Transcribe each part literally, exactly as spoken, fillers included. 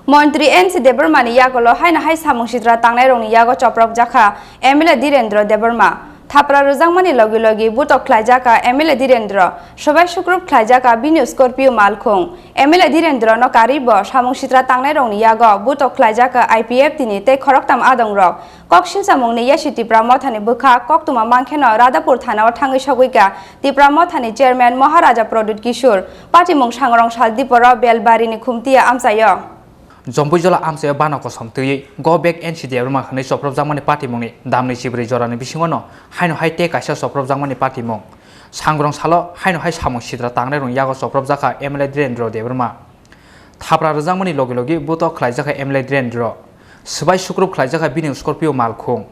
Montri N C Debbarmani yagulo haino hai samung sitra tangnairokni yago chopropjakha M L A Dhirendra Debbarma. Thapra rwjakmani logi logi butok khlaijakha M L A Dhirendra. Swbai sukrup khlaijakha bini Scorpio malkhung. M L A Dhirendra no karwi bo samung sitra tangnairokni yago butok khlaijakha I P F T ni tei khoroktham adongrok. Kok silchamungni yasi Tipra Mothani bwkha koktwma mankheno Radhapur thanao thangwi sogwikha Tipra Mothani chairman Maharaja Pradyut Kishore. Patimung sangrong sal diporo Belbarini Khumtia amchaio. Jompuijola amchaio bana kosom twiwi Go Back N C Debbarma hwnwi chopropjakmani patimungni damni chibrwi jorani bisingono haino hai tei kaisa chopropjakmani patimung. Sangrong salo haino hai samung sitra tangnairokni yago chopropjakha M L A Dhirendra Debbarma. Thapra rwjakmani logi logi butok khlaijakha M L A Dhirendra. Swbai sukrup khlaijakha bini Scorpio malkhung.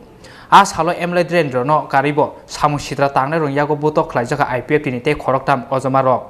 A salo M L A Dhirendra no karwi bo samung sitra tangnairokni yago butok khlaijakha I P F T ni tei khoroktham ojomarok.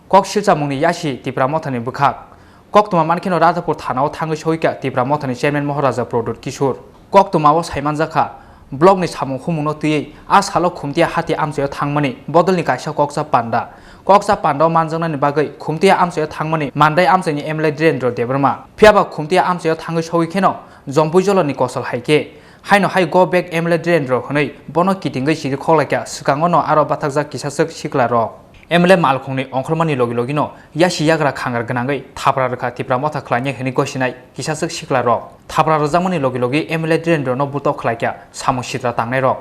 Kok silchamungni yasi Tipra Mothani bwkhak. Koktwma mankheno Radhapur thanao thangwi sogwikha Tipra Mothani chairman Maharaja Pradyut Kishore. Koktwmao saimanjakha, blockni samung humungno twiwi a salo Khumtia hati amchaio thangmani bodolni kaisa koksa panda. Koksa pandao manjaknani bagwi Khumtia amchaio thangmani Mandai amchaini M L A Dhirendra Debbarma. Phiyaba Khumtia amchaio thangwi sogwi kheno Jompuijolani kosol hai khe, haino hai Go Back M L A Dhirendra hwnwi bono kitingwi chiri khoklaikha, swkangono aro bathakjak kisaswk siklarok. M L A malkhungni ongkhormani logi logino yasi yagra khangar gwnangwi thapra rwkha Tipra Motha khlainai hwnwi gosinai kisaswk siklarok. Thapra rwjakmani logi logi M L A Dhirendra no butok khlaikha samung sitra tangnairok.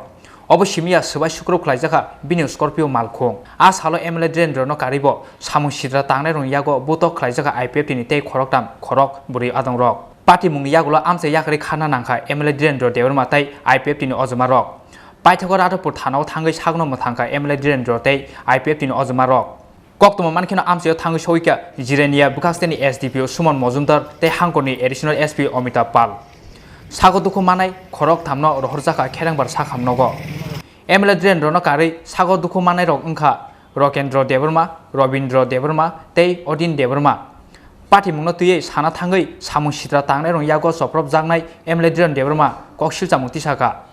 Obo simiya swbai sukrup khlaijakha bini Scorpio malkhung. A salo M L A Dhirendra no karwi bo samung sitra tangnairokni yago butok khlaijakha I P F T ni tei khoroktham khorok bwrwi adongrok. Patimungni yagulo amchai yakarwi kharna nangkha M L A Dhirendra Debbarma tei I P F T ni ojomarok. Paithago Radhapur thanao thangwi sakno mwthangkha M L A Dhirendra tei I P F T ni ojomarok. Koktwma mankheno amchaio thangwi sogwikha Jirania bwkhaksteni S D P O Suman Mojumdar tei Hangkorni Additional S P Amitabh Pal. Sago dukhu manai khorok thamno rohorjakha Kherengbar sakham nogo. M L A Dhirendra no karwi sago dukhu manairok wngkha Rokendra Debbarma, Robindra Debbarma tei Odin Debbarma. Patimungno twiwi sana thangwi samung sitra tangnairokni yago chopropjaknai M L A Dhirendra Debbarma kok silchamung tisakha.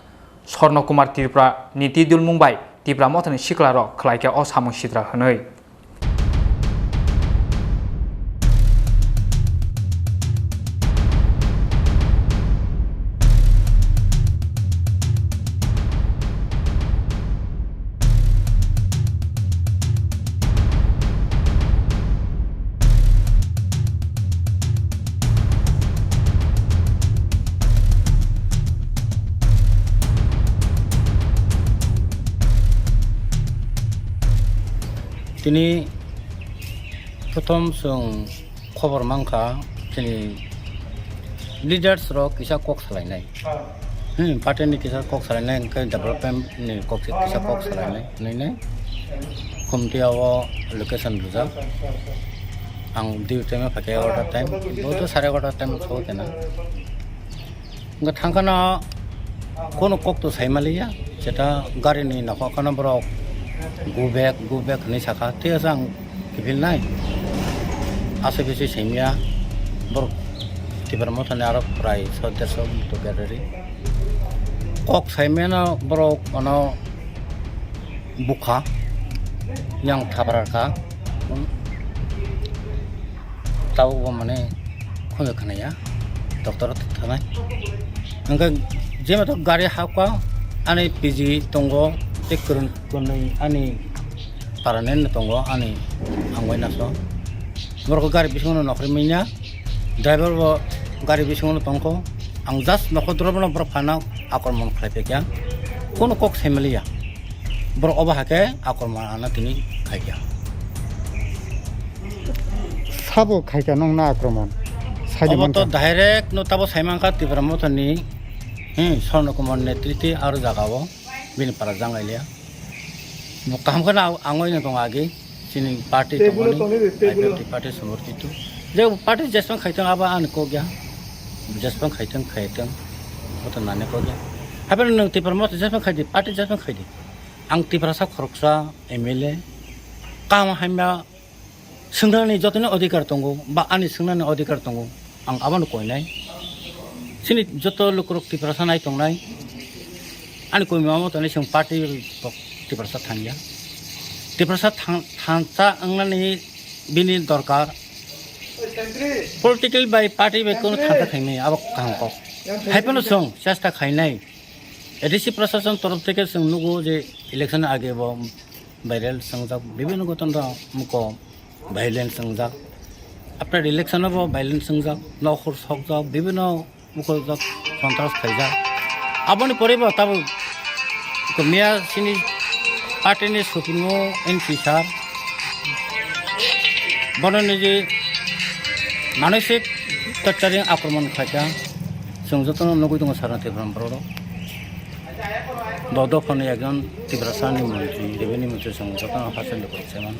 Swarno Kumar Tripura ni twi dulmung bai Tipra Mothani siklarok khlaikha o samung sitra hwnwi. Tini prothom chwng khobor mankha, chini leaders rok kisa kok salainai. Hmm, party ni kisa kok salainai, hwnkhe development ni kok, kisa kok salainai, hwnwi nai. Khumtia o location bujak. Ang duty time phaikhe egarota time, bodo sare egarota time o kena. Hwnkhe thangkhana kono kok to saimaliya, jeta gari ni nokhorkano borok go back, go back hinwi sakha, thik ase ang kiphilnai. Aswk se saimya, borok Tipra Mothani aro prai so derso to gadari. Kok saimano borok ano bukha yang thapra kha. Tabuk bo mane khunju khnaya, doctor o thanai. Hwnkhe jemato gari hakha ani P G tongo, tei kwrwng kwnwi ani permanent tongo, ani ang bai naso. Borok gari bisingo nokhorwi manya, driver bo gari bisingo tongkho. Ang just nokho dorobo no borok phano akromon khlai phaikha, kono kok saimaliya. Borok obo hakhe akromon ano tini khaikha. Sabo khaikha nongna akromon? Saidi obo to mankha. Direct no tabo saimankha Tipra Mothani, hmm, Swarno Kumar netrite aro jaga o bini para jangailiya. Bo kaham kheno ang oi no tongo agi. Chini party tongmani, I P F T party somorkito. Je party jesong khaitong abo ani kok ya. Jesong khaitong, khaitong. Boto nani kok ya. Haber nwng Tipra Motha jesong khaidi, party jesong khaidi. Ang Tiprasa khoroksa M L A. Kaham hamya swngnani jotoni odhikar tongo, ba ani swngnani odhikar tongo. Ang abono koinai. Chini joto lukurok Tiprasa nai tongnai. Ani koima mo tani chwng party bo Tiprasa thangya. Tiprasa thang, thangcha wngnani bini dorkar. Political bai party bai kono thangta khaimani abo kaham kok. Hai phano chwng chesta khainai. A D C prashasan torof theke chwng nugo je election age bo viral swngjak, bibhinno goton rok muko violence swngjak. After election o bo violence swngjak, nokhor sokjak, bibhinno mukhojak, sontras khaijak. Aboni pore bo tabuk miya sini party ni supremo N P sir bono niji manosik torturing akromon khaikha. Chwng jotono nugwi tongo sarna Tripura borok rok. Bo dophani ekjon Tiprasa ni montri, revenue montri chwng jotono haste ni borok se mano.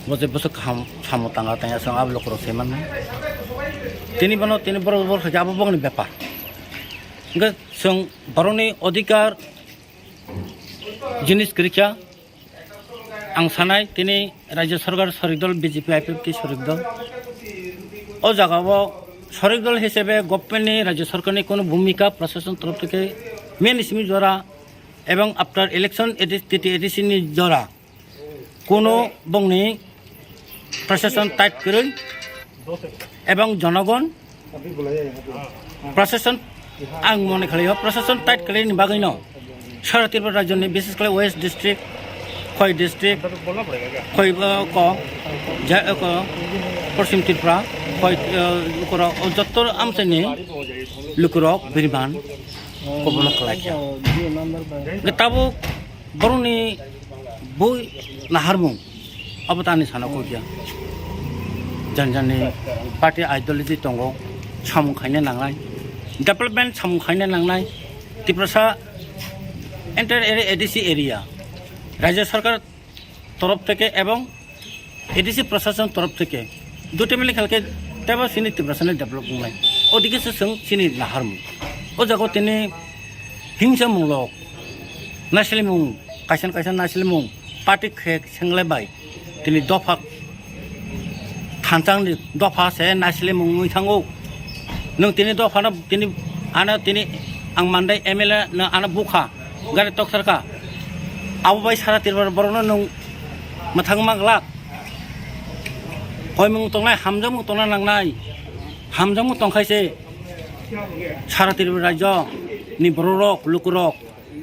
Bo je bwswk kaham samung tanga tanya chwng abo lukurok se mano. Tini bono tini borok borok khaikhe abo bokni bepar. Hwnkhe chwng borokni odhikar jinis kwrwikha. Ang sanai tini Rajya Sarkar sorik dol B J P I P F T sorik dol. O jagao sorik dol hisabe government ni Rajya Sarkar ni kono bhumika prashasan torof theke main simi jora ebong after election A D C, T T A D C ni jora kono bongni prashasan tight kwrwi ebong jonogon prashasan ang mone khalai o prashasan tight kwrwini bagwino sara Tripura rajyoni bishesh khlai West district, Khoi district, Khoi, uh, ko, ja, uh, ko, Poschim Tripura, Khoi, uh, lukurok, o jotto amchaini lukurok biriman kobolok khlaikha. Tabuk borokni bui naharmung abo tani sana kokya. Jani jani party ideology tongo, samung khaina nangnai, development samung khaina nangnai. Tiprasa entire area, A D C area, Rajya Sarkar torof theke ebong A D C prashasan torof theke duty mili khalke tebo sini Tiprasa ni develop wngnai. Odike se chwng sini naharmung. O jaga tini hingsa mung lok, naisili mung, kaisa kaisa naisili mung, party khe sengle bai tini dopha thanchang ni dopha se naisili mung wi thango. Nwng tini dopha no tini ano tini ang mandai M L A no ano bukha. Gari tokthar kha. Abo bai sara Tripura borokno nwng mwthang ma glak. Koimung tongnai, hamjakmung tongna nangnai. Hamjakmung tongkhai se sara Tripura rajyo ni borok rok, lukurok,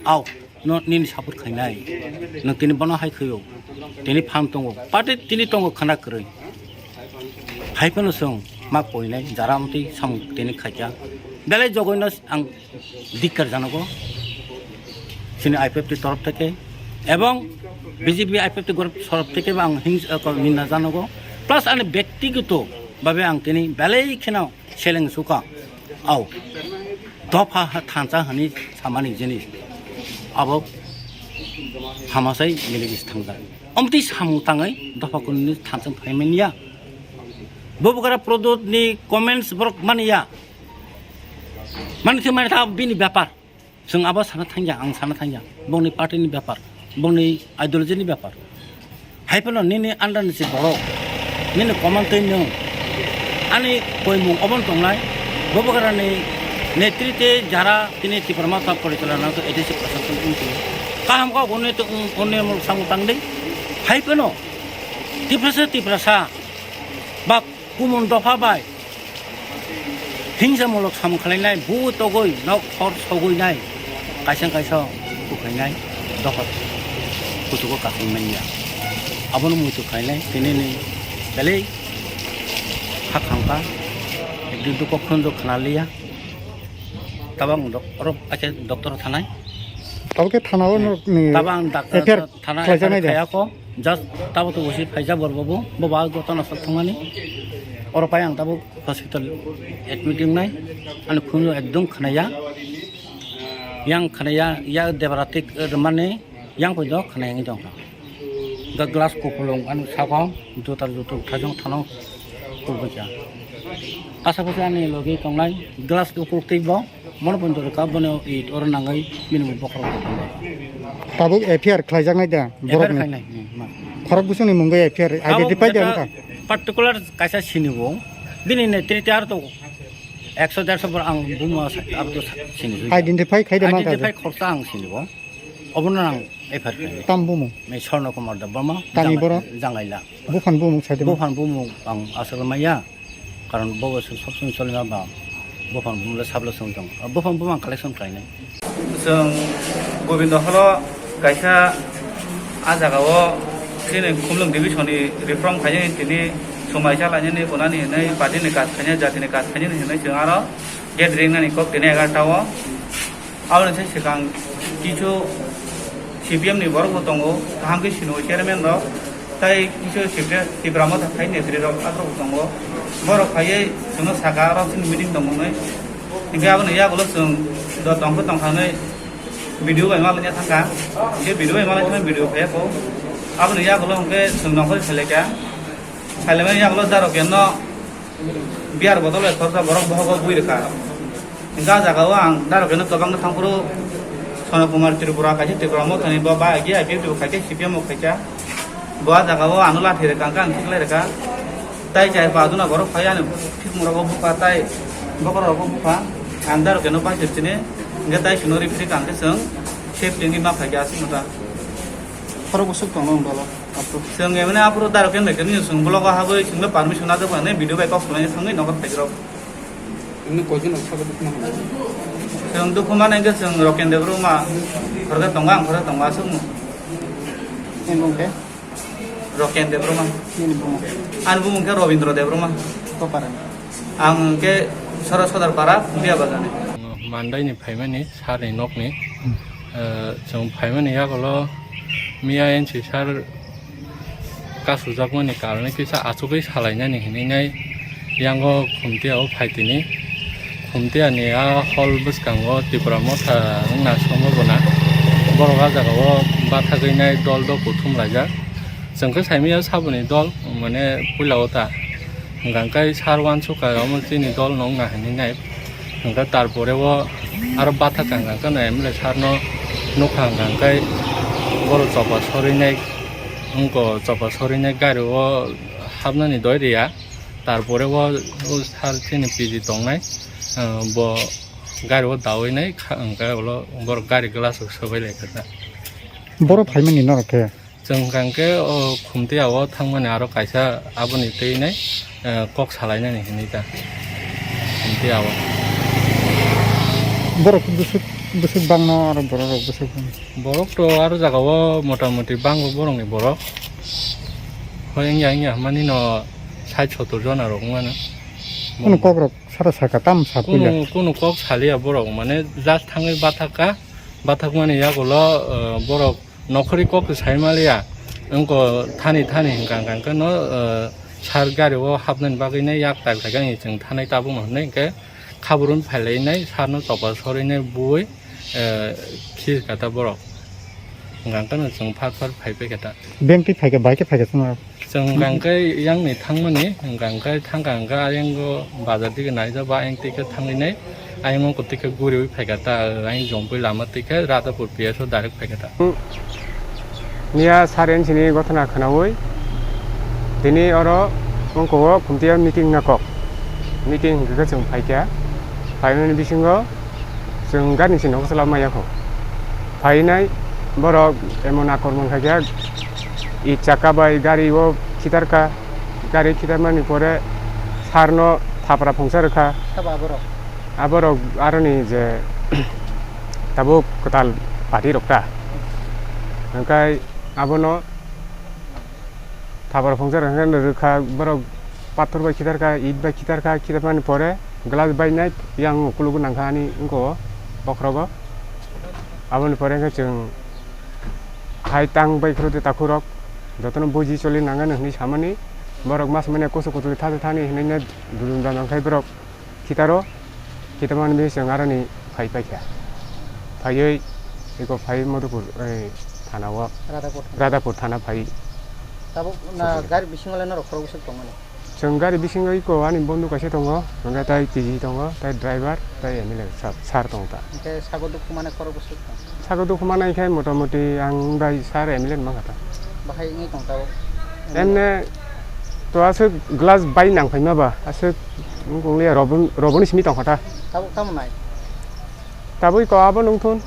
au, no nini support khainai. Nwng tini bono hai khaio. Tini phan tongo. Party tini tongo khana kwrwi. Hai phano chwng ma koinai, jara amtwi samung tini khaikha. Belai jogoino ang ধিক্কার জানাবো। Sini I P F T torof theke ebong B J P I P F T group torof theke bo ang hing-, eh, ko-, ninda janago. Plus ani bektigoto babe ang tini belai kheno seleng suka. Au. Dopha ha thansa hani samani jinis. Abo hamasai miligis thangjak. Omtwi samung tangwi dopha kunini thansa phaimaniya. Bubugara Prodot ni comments borok maniya. Mani thwi mani tha bini bepar. Chwng abo sana thangya, ang sana thangya. Bongni party ni bepar, bongni ideology ni bepar. Hai phano nini under ni se borok, nini command twi nwng, ani koimung obo tongnai, Bobogarani netrite jara tini Tipra Motha porichalona to A D C prashasan wngtwi kaham kok unni to, unni mul samung tangdi. Hai phano Tiprasa, Tiprasa ba kumun dopha bai hingsa mulok samung khlainai, bu togwi nok hor sogwi nai, kaisa kaisa kukhainai dopha kuchugo kasing manya. Abono muitu khainai, tini ni belai hak hamkha, ekdin dukho khunju khna liya. Tabang dok-, oro ake doctor thanai. Tabuk khe thana o Eh, ni tabang dak-, F I R thana khlaijak nai de. Khaya ko, just tabo to bosi phaijak bor bobo, bo ba goto na sok thangani. Oro pai ang tabo hospital admit wngnai, ani khunju ekdom khnaya. Yang khnaya, ya debaratik, eh, mane, yang poi do khnaya ngi dong. Ga glass kuphulung, ani saka, jutar jutur thajong thano kubui kha. Asa bwsa ani logi tongnai, glass kuphuluk tei bo. Mono poito rwkha, bono it oro nangwi bini mui bokhorok bo tongo. Tabuk F I R khlaijaknai da F I R borokni? Khlainai, hmm, ma. Khorok bwswkni mungwi F I R abo identify da wngkha? Particular kaisa sinibo. Bini netrite aro to ekso derso bor ang bumo sa-, abo to sa-, sini jui. Identify khai da mankha. Identify khoroksa ang sinibo. Obono ang F I R khlainai. Tam bumung? Nei Sorno Kumar Debbarma, Tani Janga-, borok? Jangaila. Buphan bumung sai de ma? Buphan bumung ang aswk maya. Karon bo bo sob somoi cholima ba buphang bumle sablo song tong. Buphang bumang collection khlainai. Chwng Gobindo holo kaisa a jagao chini Khumlwng division ni reform khainani tini swmai chalainani bunani hinwi party ni kaj khainai, jati ni kaj khainani hinwi chwng aro gate ringnani kok tini egarta o. Aboni se swkang kisu C P M ni borok bo tongo, kaham khe sino chairman rok, tai kisu Tipra Motha phai netri rok aborok bo tongo. Borok phaiwi chwngno saka aro chini meeting tong mwnwi. Hinkhe aboni yagulo chwng do tongkhe tongkha hwnwi video bai malaina thangkha. Hinkhe video bai malaina thangkhe video phaiya kho. Aboni yagulo hinkhe chwng nongkhor phailaikha. Phailaimani yagulo darok yanno Beer bottle bai khoroksa borok bohogo bui rwkha. Hingke ah jagao ang darok keno kwbangno thangphuru Sono Kumar Tripura kaisa Tripura mothani bo ba I P F T bo khaikhe C P M bo khaikha. Bo ah jagao ano lathi rwkha hingke ang khiklai rwkha. Tai chai pa duna borok phai ani thikmung rogo bupha tai bokhorok rogo bupha. Ang darok keno bai sini hingke tai sino ripri kangkhe chwng safety ni ma phaikhe aswk no ta. Khorok bwswk tongo ang dolo. Chwng emne aphuru direct khe naikhe nini chwng vlog o habwi chwngno permission najakmani video bai kok swlaina thangwi nokar phaijrok. Emne koijon rok sabo dukhu manai? Chwng dukhu manai khe chwng Roken Debbarma khorokhe tongo, ang khorokhe tongo aswkno. Nini bumung khe? Roken Debbarma. Nini bumung? Ani bumung khe Robindra Debbarma. Koparani? Ang khe Sora Sodar Para, Biya Bazar ni. Mandai ni phaimani, sir ni nok ni. Hmm. Eh, chwng phaimani yagulo miya N C sir kasujakmani karone kisa achugwi salainani hinwi nai yango Khumtiya o phaitini. Khumtiya ni a hall bwskango Tipra Motha wngna somo bona. Borok a jagao bathagwi nai dol dophu thumlaijak. Chwng khe saimanya saboni dol, mane puila o ta. Hwnkha khe sir wansukha omo chini dol no wngna hinwi nai. Hwnkhe tarpore o aro bathakha hwnkha khe M L A sir no nukha hwnkha khe borok chopa sorinai, wngkha chopa sorinai gari o hapnani doi riya. Tarpore o, o sir chini P G tongnai, ah, bo gari o dawi nai kha, hwnkhe ulo borok gari glass o swbai laikha ta. Borok phaimani norok khe? Chwng hwnkha khe o Khumtiya o thangmani aro kaisa aboni twi nai, eh, kok salainani hinwi ta Khumtiya o. Borok bwswk, bwswk bangno aro borok rok bwswk bang? Borok to aro jagao mota moti bango borokni borok. Hoi wngya wngya hwnmani no sait sottor jona rok wngmano. Kunu kok rok sara saka tam sa puila? Kunu, kunu kok saliya borok, mane just thangwi bathakha, bathakmani yagulo, eh, borok Nokhorwi kok se sai maliya, wngkha thani thani hwnkha hwnkha khe no, eh, sir gari o hapnani bagwi no yak tal khaikhe ani chwng thanai tabukno hwnwi hwnkhe khabrun phailainai sir no chopa sorinai bui, eh, khir kha ta borok. Hwnkha hwnkhe no chwng phar phar phai paikha ta. Beng twi phaikha, bai khe phaikha chwng? Chwng hwnkha hwnkhe yang ni thangmani, hwnkha hwnkhe thangkha hwnkhe ayang o bazar dige naijak ba ayang twi khe thangwi nai. Ayang ungkha twi khe guriwi phaikha ta, ayang jompui lama twi khe Radhapur P S o direct phaikha ta. Miya sir N C ni gothona khwnawi tini oro ungkha o Khumtiya meeting na kok. Meeting hwnkhe khe chwng phaikha. Phaimani bisingo chwng gari ni sini nokosla maya kho. Phainai borok emon akormon khaikha, i chakka bai gari o khitarkha, gari khitarmani pore sir no thapra phungsa rwkha. Sabo aborok? Aborok aroni je tabuk kwtal party rok ta. Hwnkhe abono thapra phungsa rwkha, rwkha borok pathor bai khitarkha, it bai khitarkha, khitarmani pore glass bai nai yang ukuluk nangkha ani wngkha o bokhorogo. Aboni pore khe chwng hai tang bai khwrwtwi takhurok jotono buji choli nangani hwnwi samani borok mas manya kusu kusu thani thani hwnwi dudum dam nangkhai borok. Khitaro, khitamani bising aroni phai paikha. Phaiwi eko phai Madhupur, eh, thana o. Radhapur thana. Radhapur thana phai. Tabuk na sokphaikha. Gari bisingo le norok khorok bwswk tongmani? Chwng gari bisingo eko ani bondhu kaisa tongo, hwnkhe tai T G tongo, tai driver, tai M L A sir, sir tongo ta. Hwnkhe sago dukhu mane khorok bwswk tong? Sago dukhu manai khe motamoti ang bai sir M L A ni mankha ta. Bahai wngwi tong tabuk? Emne to aswk glass bai nang phaima ba, aswk wng tong liya, robo, roboni simi tong kha ta. Tabuk tamo nai? Tabuk ko abo nung thun.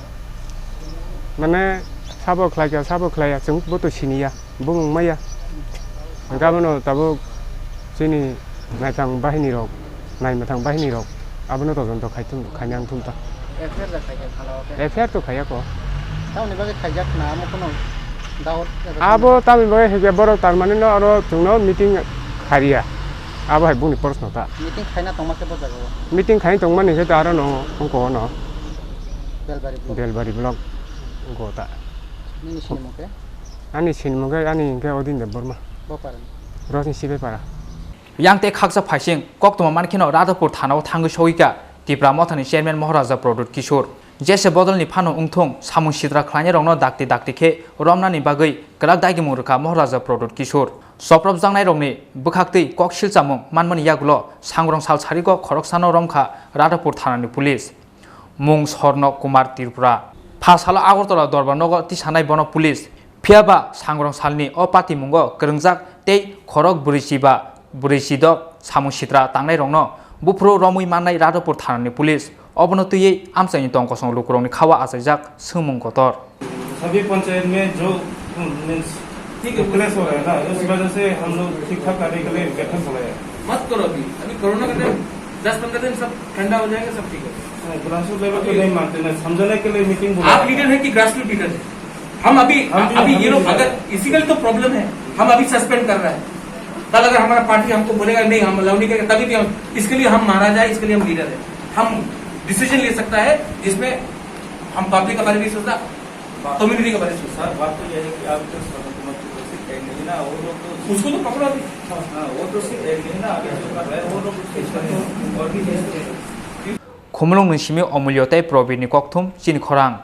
Mane sabo khlai kha, sabo khlai ya, chwng bo to sini ya, bumung maya. Hwnkhe abono tabuk chini Naithang bahini rok, naimathang bahini rok, abono todonto khai thum, khaina ang thum ta. F I R da khaijak thana o khe? F I R to khaiya ko. Tamoni bagwi khaijak na amo kheno doubt eba Abo tamoni bagwi hwnkhe borok tar mani no oro chwngno meeting khariya. Abo hai bungni proshno ta. Meeting khaina tongma khe bo jaga o? Meeting khai tongmani hwnkhe to aro no ongko no. Belbari block. Belbari block ongko ta. Nini sinimung khe? Ani sinimung khe ani hwnkhe Odin Debbarma. Bo parani? Rosni Sibaipara. Yang tei khaksa phaising koktwma mankheno Radhapur thanao thangwi sogwikha Tipra Mothani Chairman Moharaja Pradyut Kishore. Jese bodolni phano wngthung, samung sitra khlainairokno dakti dakti khe romnani bagwi kwrak daigimung rwkha Moharaja Pradyut Kishore. Chopropjaknairokni bwkhaktwi kok silchamung manmani yagulo sangrong sal sarigo khoroksano romkha Radhapur thanani police. Mung Sorno Kumar Tripura. Pha salo Agartala Dorbar Nogo tisanai bono police. Phiya ba sangrong salni o patimungo kwrwngjak tei khorok bwrwi chiba bwrwi chidok samung sitra tangnairokno buphuru romwi mannai Radhapur thanani police. Obono twiwi amchaini tong kosong lukurokni khawa achaijak swngmung kotor. सभी पंचायत में जो मीन्स ठीक है। क्लेश हो रहा है ना, उस वजह से हम लोग ठीक ठाक करने के लिए गठन बोला है। मत करो अभी, अभी कोरोना का टाइम, दस पंद्रह दिन सब ठंडा हो जाएगा, सब ठीक हो जाएगा। ग्रासरूट लेवल पे नहीं मानते ना, समझाने के लिए मीटिंग बोला आप है। लीडर है कि ग्रासरूट लीडर है? हम अभी, हम भी, अभी हम ये भी लोग लीडर अगर है। इसी का लिए तो प्रॉब्लम है, हम अभी सस्पेंड कर रहे हैं। कल अगर हमारा पार्टी हमको बोलेगा नहीं, हम अलाउ नहीं करेंगे, तभी भी हम, इसके लिए हम महाराजा है, इसके लिए हम लीडर है। हम डिसीजन ले सकता है जिसमें हम पब्लिक का बारे में सोचता, कम्युनिटी का बारे में सोचता। सर, बात तो यह है कि आप तो सर हुकूमत की तरफ से कह नहीं ना, वो लोग तो उसको तो पकड़ो अभी। हाँ, वो तो सिर्फ एक दिन ना, अभी जो कर रहे हैं, वो लोग उसके और भी चीज़ Khumulwng ni simi Omulyo tei Probir ni kokthum chini khorang.